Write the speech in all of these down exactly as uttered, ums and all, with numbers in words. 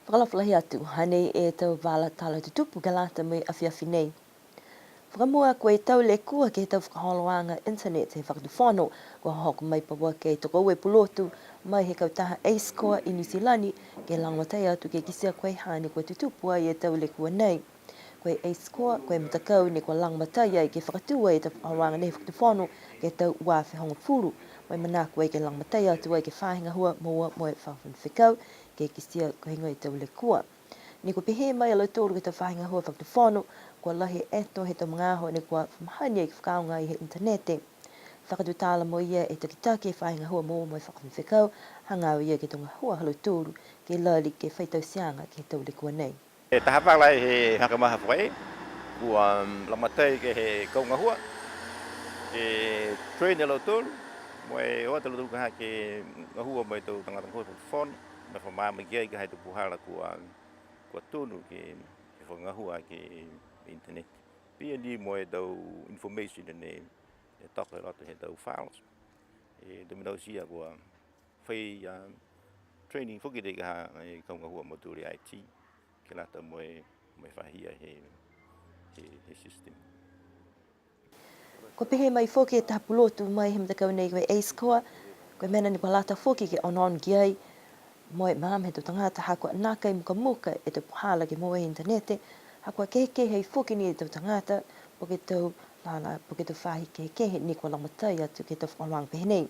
Fakaalofa lahi atu, hanei e tau vala tala tutupu ke lata mo e afiafi nei. Fakamua, ko e tau lekua ke he tau fakaholoaga internet he Fakatufono, kua hoko mai pauaki e tokoua e pulotu mai he kautaha Ace Core i Niu Silani, ke lagomatai atu ke kitia ko e hā ne kua tutupu ai e tau lekua nei. Ko e Ace Core, ko e matakau ne kua lagomatai ai ke fakatū ai e tau fakaholoaga nei he Fakatufono ke he tau ua afe hogofulu. Mo e manako ai ke lagomatai atu ai ke he faahi gahua moua mo e fakafano fekau, ke kitia ko e heigoa e tau lekua. Ne kua pehē mai a lautolu ke he tau faahi gahua Fakatufono, kua lahi e eto he tau magaaho ne kua fa mahani ai ke fakaaoga ai he initanete. Fakatutala mo ia e takitaki he faahi gahua moua mo e fakafano fekau, hagaao ia ke he tau gahua ha lautolu, ke lali ke fai tauteaga ke he tau lekua nei. E taha vala he hake mai he faahi, kua, um, lagomatai ke he kau gahua, ke train a lautolu, mo e o atu a lautolu ka ha ke gahua mo e tau tagata gahua Fakatufono, mo e fa maama ki ai ka ha e tau puhala kua, kua tonu ke, ke fakagahua ke internet. Pihia ni mo e tau information ne, ne toka i loto he tau files. E tau mena oti ia kua fai, a, training foki ke he, e, kau gahua mo e tau I T, ke lata mo e, mo e fahia he, he, he system. Kua pehē mai foki e taha pulotu mai he matakau nei ko e Ace Core, ko e mena ne kua lata foki ke onoono ki ai, mo e maama he tau tagata ha kua nākai mukamuka e tau puhala ke moua he initanete, ha kua kehekehe foki ni e tau tagata, po ke tau lala, po ke tau faahi kehekehe ne kua lagomatai atu ke he tau fakaholoaga pehē nei.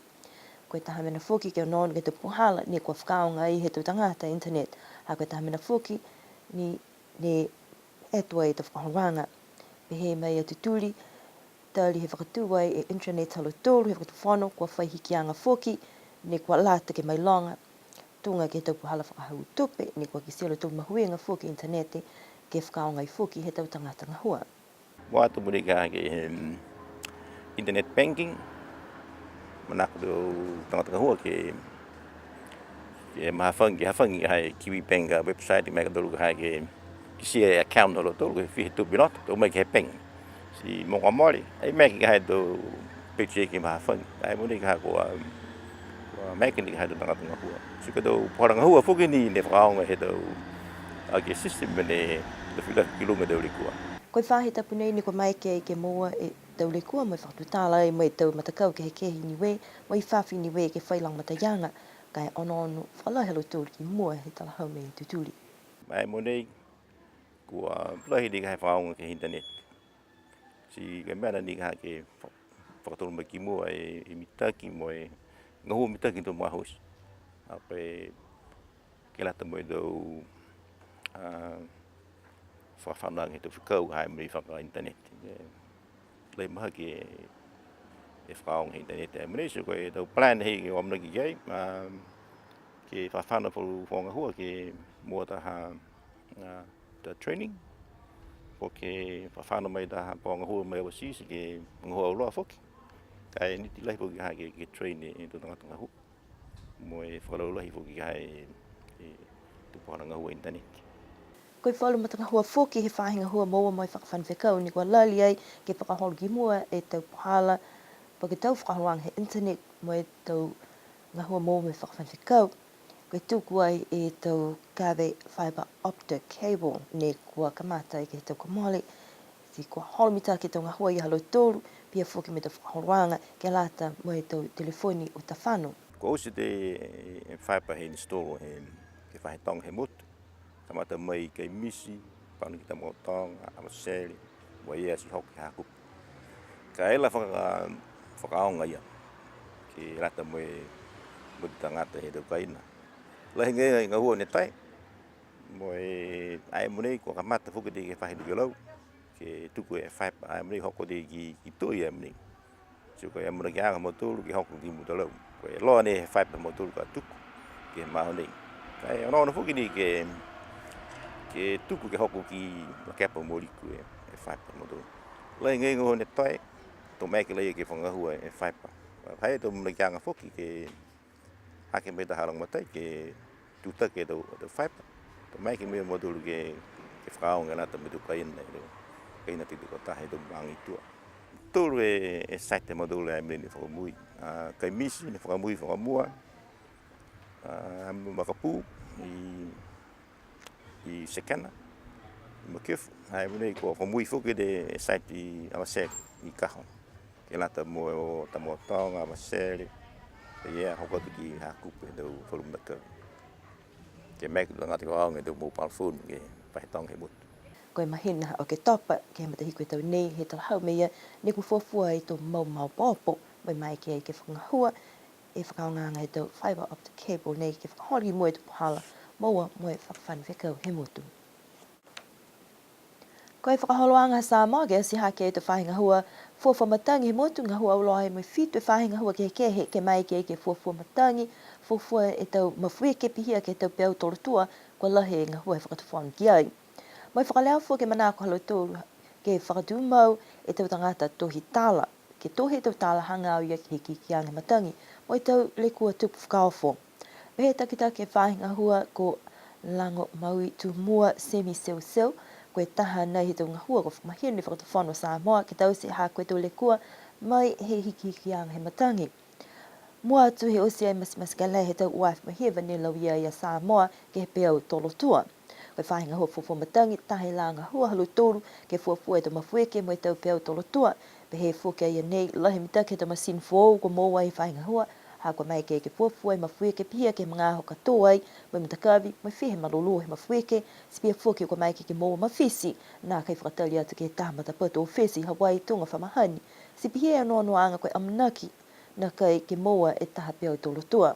Ko e taha mena foki ke onoono ke he tau puhala ne kua fakaaoga ai he tau tagata internet, ha ko e taha mena foki ni, ne eto ai e tau fakaholoaga. Pehē mai a Tutuli, tali he fakatū ai e intranet ha lautolu he Fakatufono, kua fai hikiaga foki, ne kua lata ke mailoga, tuga ke he tau puhala fakahau tupe, ne kua kitia e lautolu mahuiga foki e initanete, ke fakaaoga ai foki he tau tagata gahua. Mua atu mogonei ka ke, em, internet banking, manako e tau tagata gahua ke, ke mahafagi, ke hafagi ha e Kiwibank a website, maeke a lautolu ka ha ke kitia e account ha lautolu, ke fiha e tupe i loto, to maeke ke he bank. Ti mogo mole, ai maeke ke he tau page ke mahafagi. Ai mogonei ka kua, kua maeke ni ke he tau tagata gahua. Ti ko e tau puhala gahua foki ni ne fakaaoga he tau, a, ke system ne, ne fila ki luga tau lekua. Ko e faahi tapu nei ne kua maeke ai ke moua e tau lekua mo e fakatutala ai mo e tau matakau kehekehe i Niue, mo e fafo i Niue ke fai lagomataiaga, ka e onoono fakalahi a lautolu ki mua he talahau mai a Tutuli. Ai mogonei, kua lahi ni ka he fakaaoga ke he internet. Ti ko e mena ni ka ke fa-, fakatolu mai ki mua e, e mitaki mo e gahua mitaki tau magaaho oti. A, ko e ke lata mo e tau, a, fakafanoaga he tau fekau ha e mena faka-internet. E, lahi mahaki e, e fakaaoga he internet. E mena ti ko e tau plan he ke amanaki ki ai, a, ke fakafano falu fakagahua ke mua taha, a, ta training. Po ke fakafano mai taha fakagahua mai overseas ke gahua auloa foki. Ka e niti lahi foki ha ke, ke train e, e tau tagata gahua. Mo e fakalaulahi foki ha e, e tau puhala gahua internet. Ko e falu matagahua foki he faahi gahua moua mo e fakafano fekau ne kua lali ai ke fakaholo ki mua e tau puhala, po ke tau fakaholoaga he internet mo e tau gahua moua mo e fakafano fekau. Ko e tuku ai e tau kave fibre optic cable ne kua kamata ai ke he tau kua mole. Ti kua holo mitaki e tau gahua ia ha lautolu, pihia foki mo e tau fakaholoaga ke lata mo e tau telefoni uta fano. Kua oti e, e fibre he install he, ke he faahi toga he motu. Kamata mai Kaimiti, fano ki Tamakautoga, Avatele, Vaiea ti hoko ki Hakupu. Ka e la faka-, fakaaoga ia ke lata mo e, mo e tau tagata he tau kaina. Lahi agaia e gahua ne tae, mo e, ai mogonei kua kamata foki ke he faahi tokelau, ke tuku e fibre, ai mogonei hoko atu ki, ki Toi ai mogonei. Ti ko e amanakiaga ha mautolu ke hoko ki Mutalau. Ko e loa ni e fibre ha mautolu ka tuku ke he magaaho nei. Ka e onoono foki ni ke, ke tuku ke hoko ki Lakepa mo Liku e, e fibre ha mautolu. Lahi agaia e gahua ne tae, to maeke laia ke fakagahua e fibre. Ka e tau amanakiaga foki ke hake mai taha lagomatai ke tutaki e tau, tau fibre. To maeke mai a mautolu ke, ke fakaaoga ke lata mo e tau kaina, e tau kaina takitaha he tau maaga i tua. Tolu e, e site ha mautolu ai mogonei ne fakamui. A, Kaimiti ne fakamui fakamua. A, Makapū i I Sekena, Makefu, ha i ai mo e kua, kua mui foki e site i Avatele i Kaho. Ke lata mo Tamakautoga, Avatele, ia hoko atu ki Hakupu he tau falu matakavi. Ke maeke ke lagata ke aoga e tau mobile phone ke fai toga he motu. Ko e mahina Oketopa, ke he matahiku he tau nei, he talahau mai e ia, ne kua fuafua e tau mau maopoopo, mo e maeke ai ke fakagahua e fakaaogaaga he tau fibre optic cable nei ke fakaholo ki mua e tau puhala moua mo e fakafano fekau he motu. Ko e fakaholoaga ha Samoa ke ati hake e tau faahi gahua fuafua matagi he motu, gahua auloa ai mo e fitu e faahi gahua kehekehe, ke maeke ai ke fuafua matagi, fuafua e tau mafuike pihia ke he tau peau tolotua, kua lahi e gahua he fakatufono ki ai. Mo e fakaleo foki e manako ha lautolu ke fakatumau e tau tagata tohi tala, ke tohi e tau tala hagaao ia ke he hikihikiaga he matagi, mo e tau lekua tupu fakaofo. Pehē e takitaki he faahi gahua ko Lagomaui Tumua Semi Seuseu, ko e taha nai he tau gahua kua fakamahino e Fakatufono Samoa ke taute ha ko e tau lekua mai he hikihikiaga he matagi. Mua atu he oti ai matematekelea he tau ua afe mo e hiva ne lauia ai a Samoa ke he peau tolotua. Ko e faahi gahua fuafua matagi, taha e lā gahua ha lautolu ke fuafua e tau mafuike mo e tau peau tolotua. Pehē foki a ia nei, lahi e mitaki he tau masini foou kua moua ai he faahi gahua, ha kua maeke ke fuafua e mafuike pihia ke he magaaho ka tō ai, mo e matakavi, mo e fiha e malolō he mafuike, ti pihia foki kua maeke ke moua mafiti, nākai fakatali atu ke he taha matapatu ofisa i Hawaii tuga fa mahani, ti pihia e onoonoaga ko e amanaki nākai ke moua e taha peau tolotua.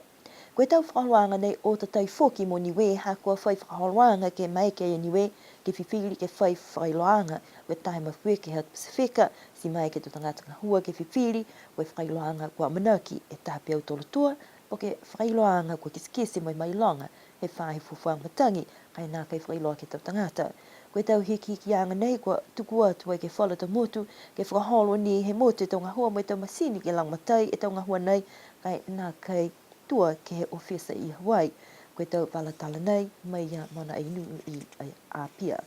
Ko e tau fakaholoaga nei o tatai foki mo Niue, ha kua fai fakaholoaga ke maeke ai a Niue ke fifili ke fai fakailoaaga, ko e taha e mafuike he atu Pasifika, ti maeke e tau tagata gahua ke fifili, ko e fakailoaaga kua amanaki e taha peau tolotua, po ke fakailoaaga kua kitekite mo e mailoga he faahi fuafua matagi, ka e nākai fakailoa ke he tau tagata. Ko e tau hikihikiaga nei kua tuku atu ai ke he falu tau motu, ke fakaholo ni he motu e tau gahua mo e tau masini ke lagomatai e tau gahua nei, ka e nākai tua ke he ofisa i Hawaii. Ko e tau vala tala nei, mai ia Mona Ainuu i Apia.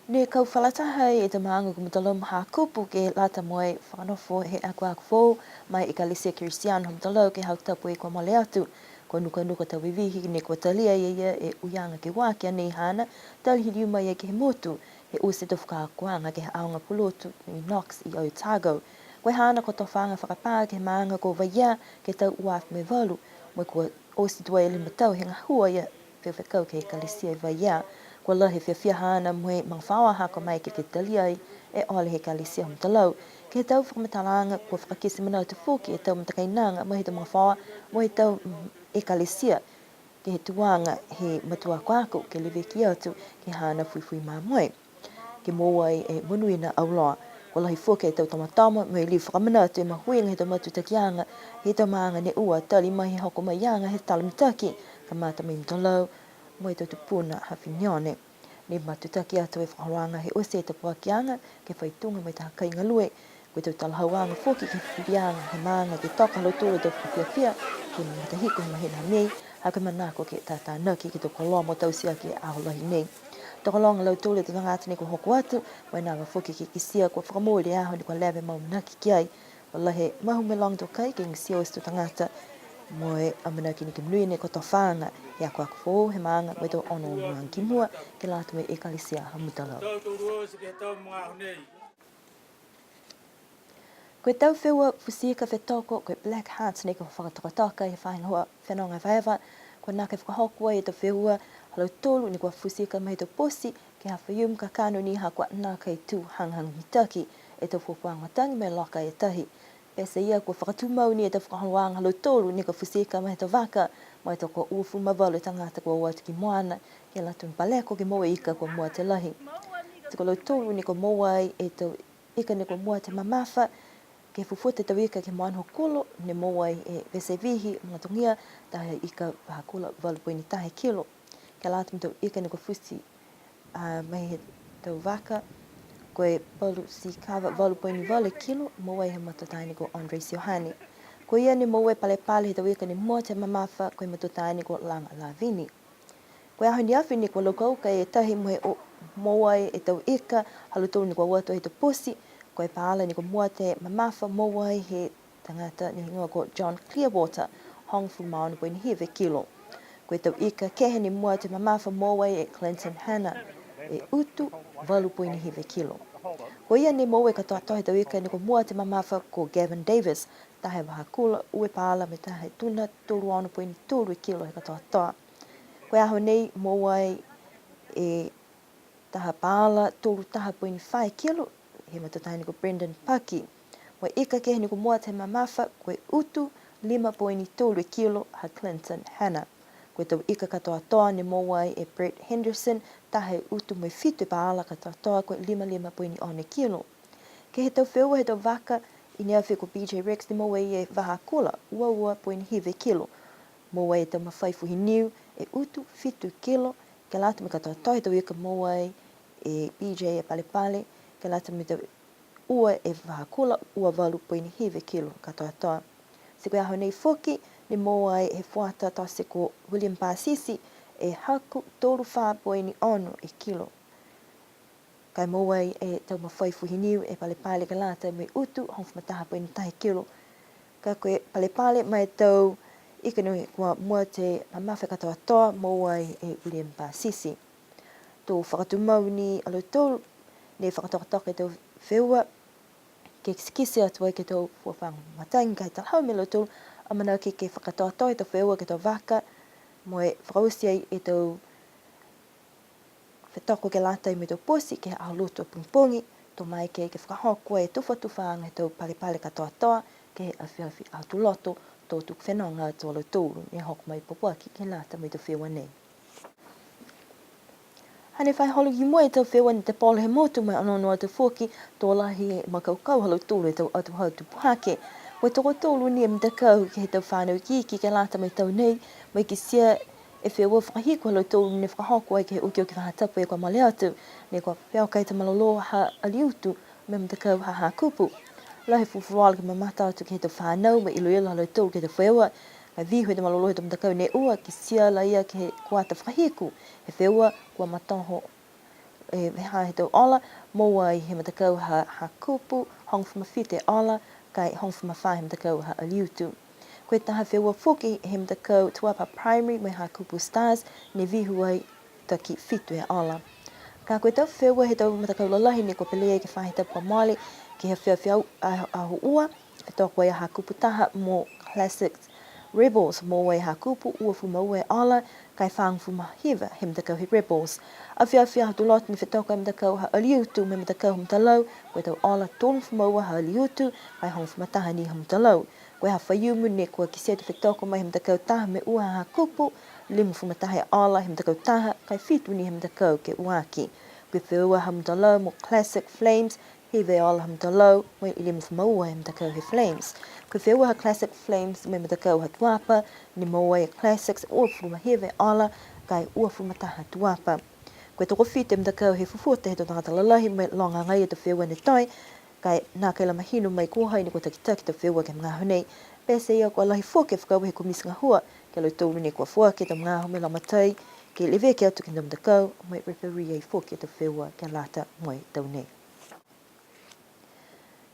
Ne kau fakalataha e tau maaga ko Mutalau mo Hakupu ke lata mo e fakanofo he akoako foou ma e Ekalesia Kerisiano ha Mutalau ke he aho tapu kua mole atu. Ko e nukanuka tau vevehe ne kua talia e ia e uiaga ke ua aki a nei haana, tali he liu mai ai ke he motu, he oti e tau fakaakoaga ke he aoga pulotu i Knox i Otago. Ko e haana kotofaaga fakapā ke he maaga ko Vaiea ke he tau ua afe mo e valu, mo e kua oti tuai e lima tau he gahua ia fefekau ke he Ekalesia i Vaiea. Kua lahi e fiafia haana mo e magafaoa ha kua maeke ke talia ai e ole he Ekalesia ha Mutalau. Ke he tau fakamatalaaga kua fakakite manatu foki e tau matakainaga mai he tau magafaoa mo e tau, mm, Ekalesia ke he tuaga he matua akoako ke leveki atu ke he haana fuifui mamoe. Ke moua ai e monuina auloa. Kua lahi foki e tau tomatoma mo e liu fakamanatu e mahuiga he tau matutakiaga he tau maaga ne ua, tali mai he hoko maiaga he tala mitaki, kamata mai Mutalau mo e tau tupuna ha Fineone. Ne matutaki atu e fakaholoaga he oti e tau poakiaga ke fai tuga mo e taha kai galue. Ko e tau talahauaga foki ke he fifiliaga he maaga ke toka ha lautolu e tau fakafiafia ke he matahiku he mahina ha Mei, ha ko e manako ke tatanaki ke he tau koloa mo taute aki e aho lahi nei. Tokologa a lautolu e tau tagata ne kua hoko atu, mo e nava foki ke kitia kua fakamooli e aho ne kua leva e mau amanaki ki ai. Kua lahi e mahu mo e loga tau kai ke kitia oti e tau tagata, mo e amanaki ni ke monuina e kotofaaga he akoako foou he maaga mo e tau onoonoaga ki mua ke lata mo e Ekalesia ha Mutalau. Ko e tau feua futi ika fetoko, ko e Black Hat nei kua fakatokatoka he faahi gahua fenoga evaeva, kua nākai fakahoko ai e tau feua ha lautolu ne kua futi ika mai he tau poti ke he Aho Faiumu kakano ni ha kua nākai tū hagahaga mitaki e tau fuafuaaga matagi mo e loka e tahi. Pete ia kua fakatumau ni e tau fakaholoaga ha lautolu ne kua futi ika mai he tau vaka, mo e tokouafulu ma valu e tagata kua o atu ki moana, ke lata mo e paleko ke moua e ika kua mua atu lahi. Ti ko lautolu ne kua moua ai e tau ika ne kua mua atu he mamafa, ke fufuta e tau ika ke he moana Hokulo, ne moua ai e Vesevihi Magatogia, taha e ika vahakula valu poini taha e kilo. Ke lata mo e tau ika ne kua futi, a, mai he tau vaka, ko e Palu Sikava valu poini valu e kilo, moua ai he matua taane ko Andre Siohane. Ko ia ne moua e palepale he tau ika ne mua atu he mamafa, ko e matua taane ko Laga Lavini. Ko e aho ne afi ni kua laukaukau e tahi mo e o-, moua ai e tau ika ha lautolu ne kua o atu he tau poti, ko e paala ne kua mua atu he mamafa moua ai he tagata ne higoa ko John Clearwater, hogofulu ma ono poini hiva e kilo. Ko e tau ika kehe ne mua atu e mamafa moua e Clinton Hanna, e utu valu poini hiva e kilo. Ko ia ne moua e katoatoa he tau ika ne kua mua atu e mamafa ko Gavin Davis, taha e vahakula, ua e paala mo e taha e tuna, tolu ono poini tolu e kilo he katoatoa. Ko e aho nei moua e taha paala tolu taha poini fā e kilo, he matua taane ko Brendan Paki. Mo e ika kehe ne kua mua atu he mamafa, ko e utu lima poini tolu e kilo ha Clinton Hanna. Ko e tau ika katoatoa ne moua e Brett Henderson, taha e utu mo e fitu e paala katoatoa, ko e lima lima poini ono e kilo. Ke he tau feua he tau vaka, i ne afi ko B J Rex ne moua e vahakula, ua ua poini hiva e kilo. Moua e tau mafai fuhi niu, e utu fitu e kilo, ke lata mo e katoatoa he tau ika moua e B J e palepale, ke lata mo e tau ua e vahakula, ua valu poini hiva e kilo katoatoa. Ti ko e aho nei foki, ne moua e fuata tote ko William Pasisi, e haku tolu fā poini ono e kilo. Ka e moua e tau mafai fuhi niu e palepale ke lata mo e utu, hogofulu ma taha poini taha e kilo. Ka ko e palepale mo e tau ika ne kua mua atu he mamafa katoatoa, moua e William Pasisi. To fakatumau ni a lautolu, ne fakatokatoka e tau feua, ke kitekite atu ai ke he tau fuafuaga matagi, ka e talahau mai a lautolu, amanaki ke fakakatoatoa e tau feua ke he tau vaka, mo e fakaoti ai e tau fetoko ke lata mo e tau poti ke he aho Lotu a pogipogi, to maeke ke fakahoko e tufatufaaga he tau palepale katoatoa, ke he afiafi Aho Tuloto, to tuku fenoga atu a lautolu, ne hoko mai pauaki ke lata mo e tau feua nei. Hane fai holo ki mua e tau feua netepolo he motu mo e onoono atu foki, to lahi e makaukau ha lautolu e tau atuhau tupu hake. Mo e tokotolu ni e matakau ke he tau fanau ikiiki ke lata mo e tau nei, mo e kitia e feua fakahiku ha lautolu ne fakahoko ai ke he okioki faahi tapu kua mole atu, ne kua feoka e tau malolō ha Aliutu mo e matakau ha Hakupu. Lahi e fulufuluola ke mamata atu ke he tau fanau mo e iloilo ha lautolu ke he tau feua. Ka e vihu e tau malolō he tau matakau ne ua, kitia la ia ke he kuata fakahiku he feua kua matoho e vahā he tau ola, moua ai he matakau ha Hakupu hogofulu ma fitu e ola, ka e hogofulu ma fā he matakau ha Aliutu. Ko e taha feua foki he matakau Tuapa Primary mo e Hakupu Stars, ne vihu ai taki fitu e ola. Ka ko e tau feua he tau matakau lalahi ne kua pele ai ke he faahi tapu kua mole, ke he afiafi Aho, Aho Ua, fetoko ai a Hakupu taha mo Classics Rebels, moua e Hakupu uafulu ma ua e ola, ka e fāgofulu ma hiva he matakau he Rebels. Afiafi Aho Tuloto ne fetoko e matakau ha Aliutu mo e matakau ha Mutalau, ko e tau ola tolugofulu ma ua ha Aliutu, ka e hogofulu ma taha ni ha Mutalau. Ko e ha Faiumu ne kua kitia e tau fetoko mai he matakau taha mo e ua ha Hakupu, limagofulu ma taha e ola he matakau taha, ka e fitu ni he matakau ke ua aki. Ko e feua ha Mutalau mo Classic Flames, hiva e ola ha Mutalau, mo e limagofulu ma ua he matakau he Flames. Ko e feua ha Classic Flames mo e matakau ha Tuapa, ne moua e Classics uafulu ma hiva e ola, ka e uafulu ma taha Tuapa. Ko e tokofitu e matakau he fufuta he tau tagata lalahi mo e loga agaia e tau feua ne toe, ka e nākai la mahino mai ko hai ne kua takitaki e tau feua ke he magaaho nei. Pete ia kua lahi foki e fakaaue he komiti gahua, ki a lautolu ne kua foaki e tau magaaho mo e lagomatai, ke leveki atu ke he tau matakau, mo e referee ai foki e tau feua ke lata mo e tau nei.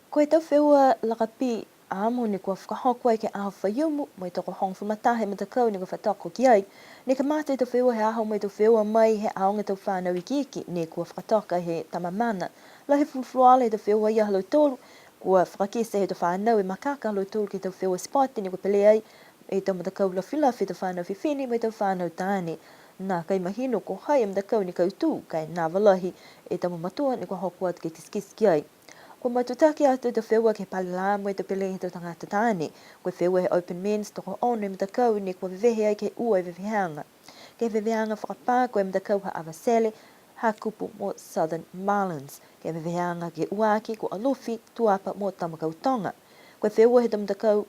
Ko e tau feua lakapī amo ne kua fakahoko ai ke he aho Faiumu, mo e tokohogofulu ma taha e matakau ne kua fakatoka ki ai. Ne kamata e tau feua he aho mo e tau feua mai he aoga tau fanau ikiiki, ne kua fakatoka he tama mana. Lahi e fulufuluola he tau feua ia ha lautolu, kua fakakite he tau fanau e makaka ha lautolu ke he tau feua sipote ne kua pele ai, e tau matakau lafilafi he tau fanau fifine mo e tau fanau taane. Nākai mahino ko hai e matakau ne kautū, ka e nava lahi e tau mamatua ne kua hoko atu ke kitekite ki ai. Kua matutaki atu e tau feua ke he pale lā mo e tau pele he tau tagata taane. Ko e feua he Open Men's, tokoono e matakau ne kua vevehe ai ke he ua e veveheaga. Ke he veveheaga fakapā, ko e matakau ha Avatele, Hakupu mo Southern Marlins. Ke he veveheaga ke ua aki, ko Alofi, Tuapa mo Tamakautoga. Ko e feua he tau matakau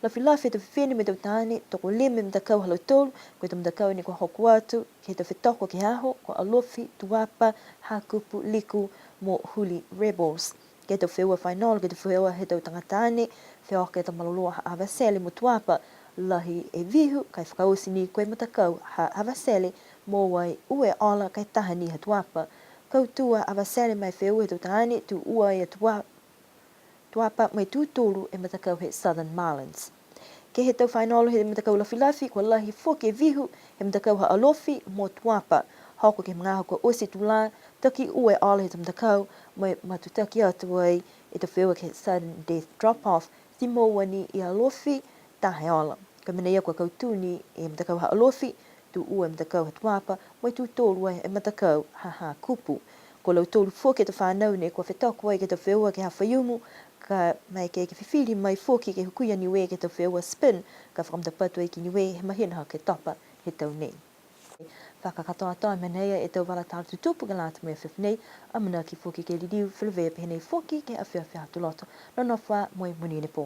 lafilafi he tau fifine mo e tau taane, tokolima e matakau ha lautolu, ko e tau matakau ne kua hoko atu ke he tau fetoko ke he aho, ko Alofi, Tuapa, Hakupu, Liku mo Huli Rebels. Ke he tau feua final, ke he tau feua he tau tagata taane, feoka e tau malolō ha Avatele mo Tuapa, lahi e vihu, ka e fakaoti ni ko e matakau ha Avatele, moua ai ua e ola, ka e taha ni ha Tuapa. Kautū a Avatele ma e feua he tau taane, tū ua a Tua-, Tuapa mo e tū tolu e matakau he Southern Marlins. Ke he tau faianalo he matakau lafilafi, kua lahi foki e vihu he matakau ha Alofi mo Tuapa. Hoko ke he magaaho kua oti tulā, taki ua e ola he tau matakau, mo e matutaki atu ai e tau feua ke he sudden death drop-off, ti moua ni i Alofi, taha e ola. Ko e mena ia kua kautū ni e matakau ha Alofi, tū ua e matakau ha Tuapa, mo e tū tolu ai e matakau ha Hakupu. Ko lautolu foki e tau fānau ne kua fetoko ai ke he tau feua ke he Aho Faiumu, ka maeke ke fifili mai foki ke hukui a Niue ke he tau feua spin, ka fakamatapatu ai ki Niue he mahina ha Oketopa he tau nei. Fakakatoatoa mena ia e tau vala tala tutupu ke lata mo e afiafi nei, amanaki foki ke liliu feleveia pehē nei foki ke he afiafi Aho Tuloto. Nonofo ā mo e monuina e pō.